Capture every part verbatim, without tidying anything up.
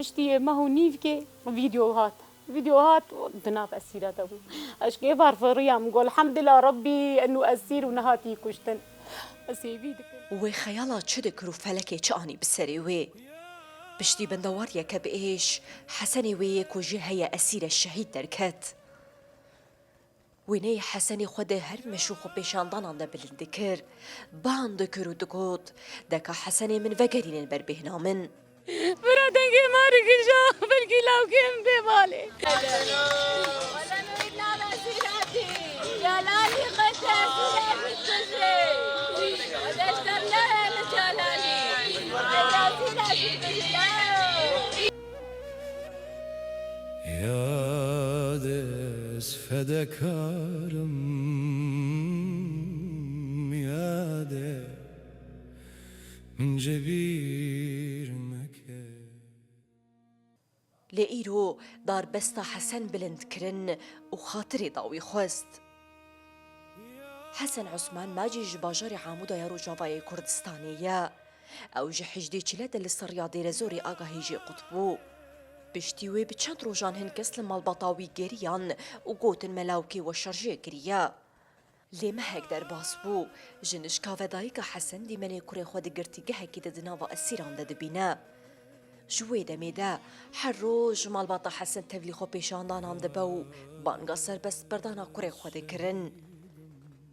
Piştî meh û nîvkê vîdeo hat. Vîdeo hat, di nav esîra de bû. Ez kê varfiriyam, got, "Elhamdulillah Rabbî, eno esîr û nehatî kuştin." Ez hêvî dikim. Wê xeyala çi dikir û felekê çi anî bi serê wê? Piştî bendewariyeke bi êş, Hesenê wê yê ku jê heye esîre şehîd derket. Wêneyê Hesenê xwe di her meş û xwepêşandanan de bilind dikir. Ban dikir û digot, "Deka Hesenê min vegerînin ber bêhna min." Bira dengê ma digija, belkî lawkê min bê malê. Celalî xwe tesîr Deşter nehêle Celalî. Yadê ez fedekarım, yadê min cebîr meke. Lê îro darbesta Hesen bilind kirin û xatirê dawî xwest. Hesen Osman macî ji bajarê Amûda ya Rojavayê Kurdistanê ye. Ew ji hejdê çile de li ser riya Dêrezorê Agahî jê qut bû. Piştî wê bi çend rojan hin kes li malbata wî geriyan û gotin me lawkê we şerjê kiriye. Lê mehek derbas bû, ji nişka ve dayika Hesen dîmenê kurê xwe di girtîgehekî de di nava esîran de dibîne. Ji wê demê de her roj malbata Hesen tevlî xwe pêşandanan dibe û banga serbestberdana kurê xwe dikirin.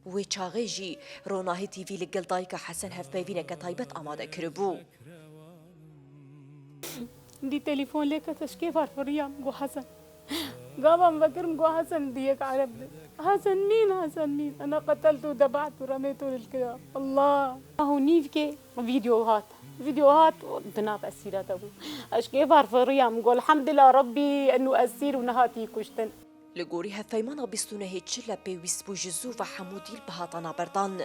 Wê çaxê jî Ronahî T V li gel dayika Hesen hevpeyvîneke taybet amade kiribû. Dî telefon lê ket, ez kê varfiriyam, got Hesen. Gava min vekirim, got Hesen, di yek Ereb de. Hesen mîn, Hesen mîn. Ena qeteltu, debahtu, remeytu lil kira. Allah. Ahu nîvkê vîdeo hat. Vîdeo hat, di nav esîra de bû. Ez kê varfiriyam, got, "Elhamdulillah Rabbî, eno esîr û nehatî kuştin." Li gorî hevpeymana bîst û nehê çile pêwîst bû ji zû ve hemû dîl bihatana berdan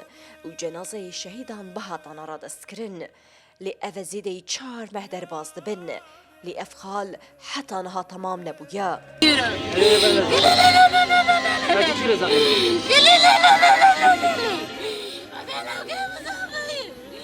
û cenazeyê şehîdan bihatana radestkirin. Lê ev e zêdeyî çar meh derbas dibin. Lê ev xal heta niha temam nebûye.